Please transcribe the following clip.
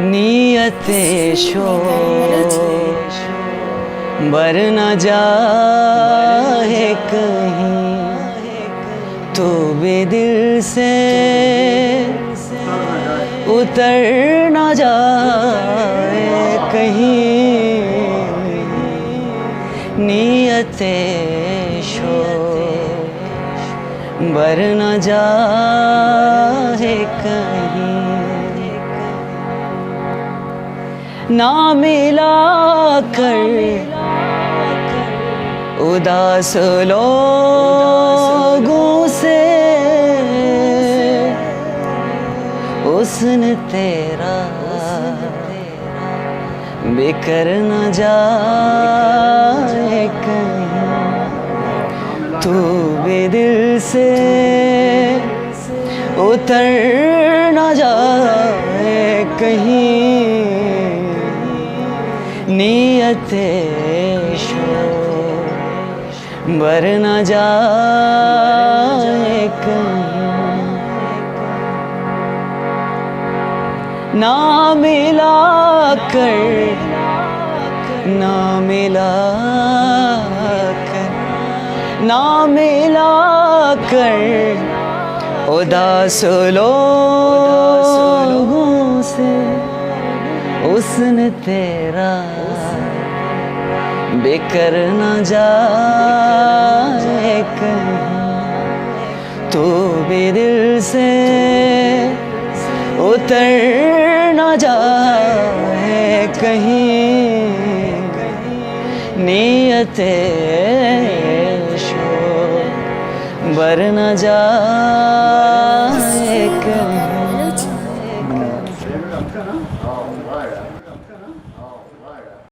نیت شوق بر نہ جائے کہیں، تو بھی دل سے اتر نہ جائے کہیں۔ نیت شوق بر نہ جائے کہیں۔ نہ ملا کر اداس لوگوں سے حسن تیرا، بکھر نہ جائے کہیں، تو بھی دل سے اتر نہ جائے کہیں، نیت شوق بر نہ جائے کہیں۔ نہ ملا کر، نہ ملا کر، نہ ملا کر اداس لوگوں سے حسن تیرا، بکھر نہ جائے کہیں، تو بھی دل سے اتر نہ جائے کہیں، نیت شوق بر نہ جائے کہیں۔